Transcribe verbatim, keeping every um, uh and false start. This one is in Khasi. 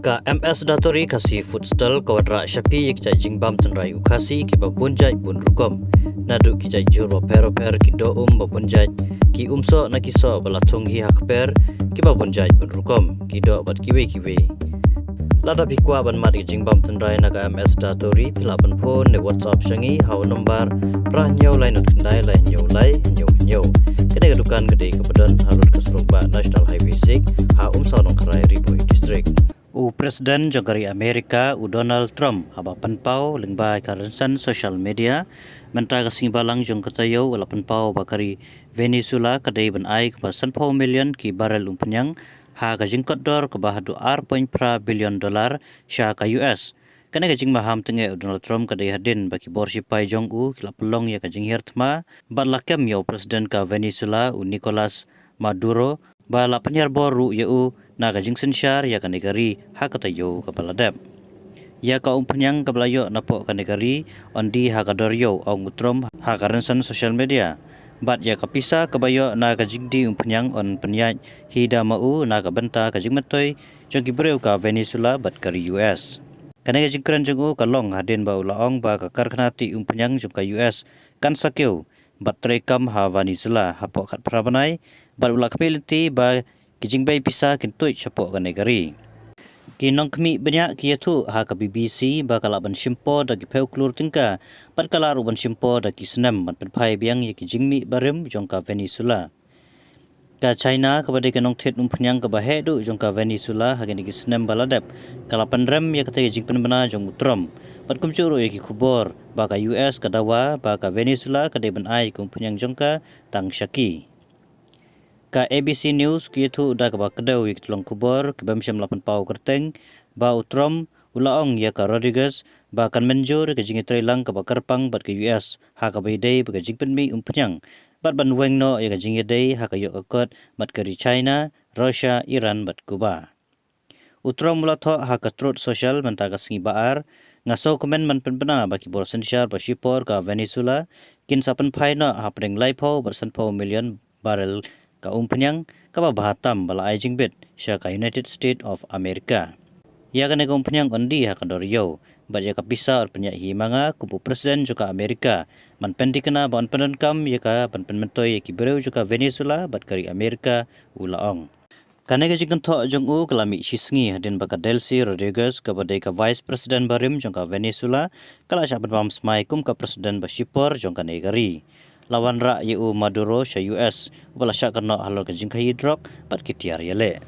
Ka M S Datoori Khasi Food Stall ka wanrah sha phi ïa ki jait jingbam tynrai u Khasi kiba bun jait bun rukom. Naduh ki jait jhur bapher bapher, ki doh um ba bun jait, ki umsoh na ki soh ba la thung hi ha kper, kiba bun jait bun rukom, ki doh bad kiwei kiwei. Lada phi kwah ban mad ïa ki jingbam tynrai na ka M S Datoori, phi lah ban phone ne WhatsApp sha ngi ha u nombar phra hynñiew lai nod khyndai lai hynñiew lai hynñiew hynñiew. Kane ka dukan ka dei kaba don halor ka surok bah National Highway six, ha Umsaw Nongkharai, Ri Bhoi District. U President jong ka ri Amerika, u Donald Trump, haba pynpaw lyngba ka rynsan social media mynta ka sngi Balang jong ka taïew, u la pynpaw ba ka ri Venezuela ka dei ban ai kumba sanphew million ki barrel umphniang ha ka jingkot dor kaba haduh ar point phra billion dollar sha ka U S. Kane ka jingmaham tyngeh u Donald Trump ka dei hadien ba ki bor shipai jong u ki la pynlong ïa ka jinghiar thma bad la kem ïa u President ka Venezuela, u Nicolas Maduro, ba la pynhiar bor ruh ïa u na ka jingsynshar ïa kane ka ri ha ka taïew kaba la dep. Ïa ka umphniang kaba la ïoh napoh kane ka ri yn die ha ka dor ïew, ong u Trump ha ka rynsan social media. Bad ïa ka pisa kaba ïoh na ka jingdie umphniang yn pynïaid hi da ma u na ka bynta ka jingmyntoi jong ki briew ka Venezuela bad ka ri U S. Kane ka jingkren jong u ka long hadien ba u la ong ba ka karkhana tih umphniang jong ka U S kan sa kiew bad treikam ha Venezuela hapoh khatphra bnai, bad u la khmih lynti ba ki jingbei pisa kin tuid shapoh kane ka ri. Ki nongkhmih bniah ki ïathuh ha ka B B C ba ka lah ban shim por da ki phew klur tyngka bad ka lah ruh ban shim por da ki snem ban pynphai biang ïa ki jingmih barim jong ka Venezuela. Ka China, kaba dei ka nongthied umphniang kaba heh duh jong ka Venezuela ha kine ki snem ba la dep, ka la pynrem ïa katei ka jingpynbna jong u Trump bad kumjuh ruh ïa ki khubor ba ka U S ka dawa ba ka Venezuela ka dei ban ai ka umphniang jong ka tang sha ki. Ka A B C News ka ïathuh da kaba kdew ïa ki tyllong khubor kiba ym shym la pynpaw kyrteng ba u Trump u la ong ïa ka Rodriguez ba kan mynjur ïa ka jingïatreilang kaba kyrpang bad ka U S ha kaba ïadei bad ka jingpynmih umphniang bad ban weng noh ïa ka jingïadei ha ka ïoh ka kot bad ka ri China, Russia, Iran bad Cuba. U Trump u la thoh ha ka Truth Social mynta ka sngi Ba-ar, nga sngewkmen ban pynbna ba ki bor synshar ba shipor ka Venezuela kin sa pynphai noh hapdeng laiphew bad sanphew million barrel ka umphniang kaba bha tam ba la ai jingbit sha ka United States of America. Ïa kane ka umphniang yn die ha ka dor ïew bad ïa ka pisa yn pynïaid hi ma nga kum u President jong ka America ban pynthikna ba yn pyndonkam ïa ka ban pynmyntoi ïa ki briew jong ka Venezuela bad ka ri America, u la ong. Kane ka jingkynthoh jong u ka la mih shisngi hadien ba ka Delcy Rodriguez, kaba dei ka Vice President barim jong ka Venezuela, ka la shah pynbam smai kum ka President ba shipor jong kane ka ri. La wanrah ïa u Maduro sha U S, uba la shah kynnoh halor ka jingkhaïi drok bad ki tiar ïaleh.